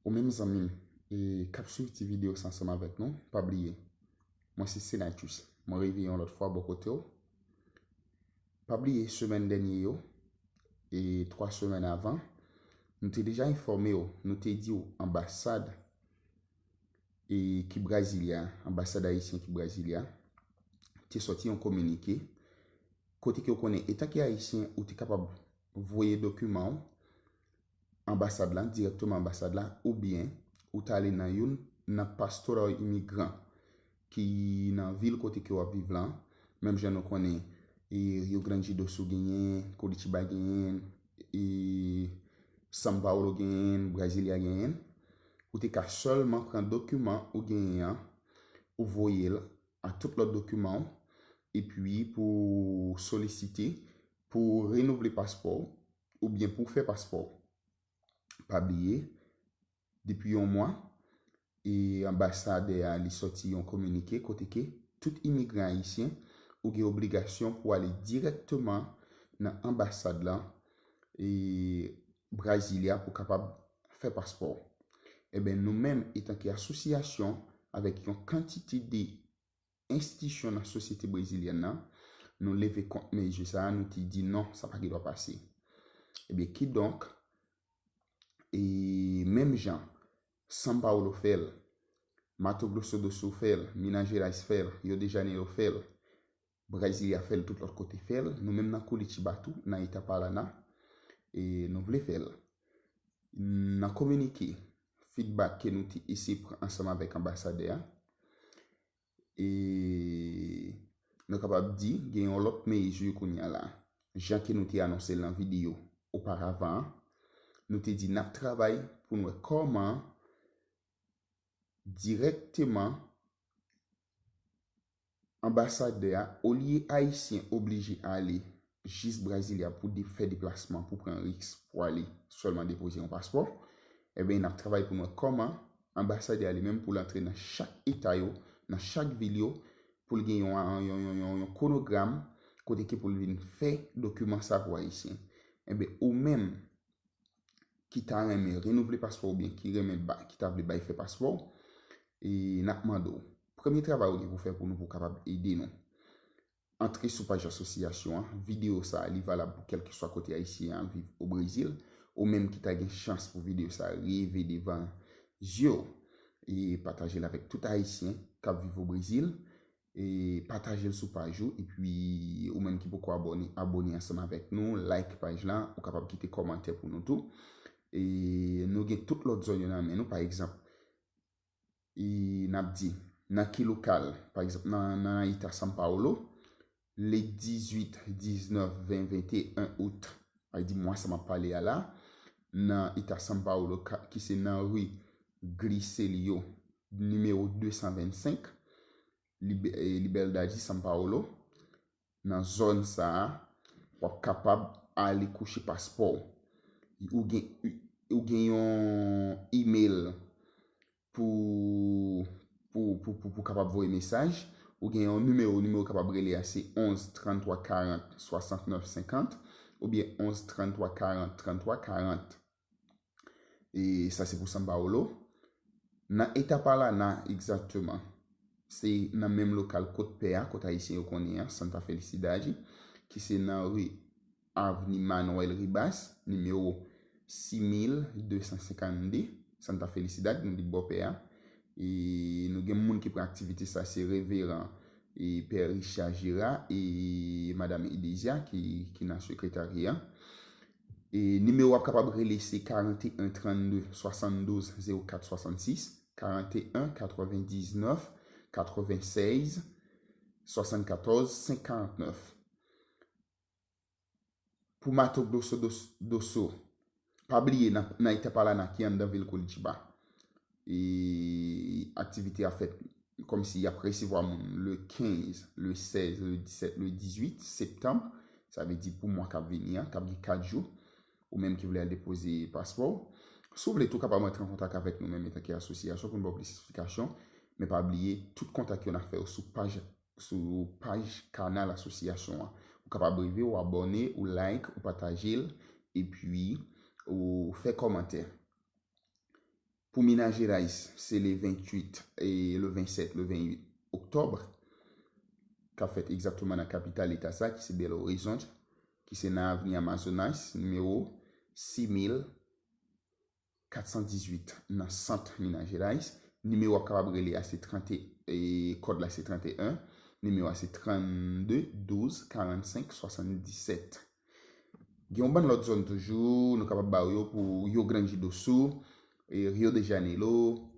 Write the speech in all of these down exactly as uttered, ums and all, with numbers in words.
Ou menm zanmi m, e, k ap swiv ti videyo sa ansanm avèk nou, pa bliye, mwen se Senatus. Mwen reveye yon lòt fwa bò kote w. Pa bliye, semèn dènye yo, e twa semèn avan, nou te deja enfòme w, nou te di w anbasad, e, ki Brasilia, anbasad ayisyen ki Brasilia, te sòti yon kominike, kote ke w konnen, etan ke ayisyen, ou te kapab voye dokiman w anbasad la, dirèkteman anbasad la, oubyen ou ta ale nan youn nan pastoral imigran ki nan vil kote ke w ap viv la. Menm jan nou konnen, e, Rio Grande do Sul genyen, Curitiba genyen, e, São Paulo genyen, Brasilia genyen. Ou te ka sèlman pran dokiman ou genyen an, ou voye l a tout lòt dokiman w, epi pou solisite, pou renouvle paspò w, oubyen pou fè paspò w. Pa bliye, depi yon mwa, e anbasadè a li sòti yon kominike kote ke tout imigran ayisyen, ou gen obligasyon pou ale dirèkteman nan anbasad lan, e Brasilia pou kapab fè paspò. Eben, nou menm, etanke asosyasyon, avèk yon kantite de enstitisyon nan sosyete brezilyèn nan, nou leve kont mezi sa a, nou te di non, sa pa gen dwa pase. Ebyen, kidonk, e menm jan São Paulo fè l, Mato Grosso do Sul fè l, Minas Gerais fè l, Rio de Janeiro fè l, Brasilia fè l, tout lòt kote fè l, nou menm nan Curitiba tou, nan eta Paraná, e nou vle fè l. Nan kominike, feedback ke nou te eseye pran ansanm avèk anbasadè a, e nou kapab di gen yon lòt mezi kounye a la. Jan ke nou te anonse l nan videyo oparavan an, nou te di n ap travay pou n wè kòman dirèkteman anbasadè a, olye ayisyen oblije ale jis Brasilia pou de, fè deplasman, pou pran risk, pou ale sèlman depoze yon paspò, ebyen, n ap travay pou n wè kòman anbasadè a li menm pou l antre nan chak eta yo, nan chak vil yo, pou l gen yon, yon, yon, yon, yon kwonogram kote ke pou l vin fè dokiman sa pou ayisyen. Ebyen, ou menm ki ta renmen renouvle paspò oubyen ki renmen ba, ki ta vle bay fè paspò, e n ap mande w, premye travay ou gen pou fè pou nou, pou w kapab ede nou, antre sou paj asosyasyon an. Videyo sa a, li valab pou kèlkeswa kote ayisyen an viv o Brezil. Ou menm ki ta gen chans pou videyo sa a rive devan zye w, e pataje l avèk tout ayisyen k ap viv o Brezil. E pataje l sou paj ou, epi ou menm ki poko abòne, abòne ansanm avèk nou, like paj la, ou kapab kite kòmantè pou nou tou. E nou gen tout lòt zòn yo nan men nou, pa egzanp, e n ap di, nan ki lokal, pa egzanp, nan, nan eta São Paulo, le dizuit, diznèf, ven, venteyen out, pa di mwa sa m ap pale a la, nan eta São Paulo, ka, ki se nan ri Griselio, nimewo de san vennsenk, Libe-, e, Liberdade, São Paulo, nan zòn sa a, w ap kapab ale kouche paspò w. Ou gen, ou gen yon email pou, pou, pou, pou, pou kapab voye mesaj. Ou gen yon nimewo, nimewo w kapab rele a se onz, tranntwa, karant, swasantnèf, senkant, oubyen onz, tranntwa, karant, tranntwa, karant. E sa se pou São Paulo. Nan eta Paraná, egzakteman, se nan menm lokal Kot Pè a, kot ayisyen yo konnen an, Santa Felicidade, ki se nan ri Avni Manuel Ribas, nimewo sis mil de san senkannde, Santa Felicidade, nou di bòpè a. E nou gen moun ki pran aktivite sa, se Reveran e Pè Richard Gérard e Madam Idesia ki, ki nan sekretarya. E nimewo w ap kapab rele se karanteyen trannde swasanndouz zewo kat swasannsis, karanteyen katrevendiznèf katrevennsèz swasannkatòz senk karantnèf. Pou Mato Grosso do, do Sul, pa bliye nan, nan eta Paraná ki anndan vil Curitiba. E aktivite a fèt kòmsi y ap resevwa moun le kenz, le sèz, le disèt, le dizuit septanm. Sa vle di pou mwa k ap vini an, k ap gen kat jou. Ou menm ki vle al depoze paspò w. Si w vle tou, w kapab rantre an kontak avèk nou menm etanke asosyasyon pou n ba w plis esplikasyon. Men pa bliye, tout kontak yo n ap fè yo sou paj, sou paj kanal asosyasyon an. Ou kapab rive, ou abòne, ou like, ou pataje l, epi ou fè kòmantè. Pou Minas Gerais, se le venntuit e le vennsèt, le venntuit oktòb, k ap fèt egzakteman nan kapital eta sa, ki se Belo Horizonte, ki se nan avni Amazonas, nimewo sis mil kat san dizuit, nan sant Minas Gerais. Nimewo w ap kapab rele a se trant, e, kòd la se trannde, nimewo a se trannde douz karannsenk swasanndisèt. Gen yon bann lòt zòn toujou, nou kapab ba w yo pou Rio Grande do Sul, e, Rio de Janeiro,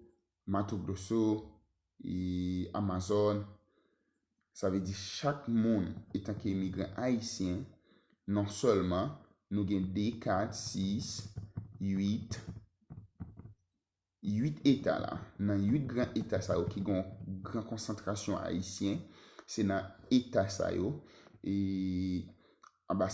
Mato Grosso, e, Amazon. Sa vle di chak moun, etanke imigran ayisyen, non sèlman nou gen de, kat, sis, uit, uit eta la. Nan uit gran eta sa yo ki gen yon gran konsantrasyon ayisyen, se nan eta sa yo, e, anba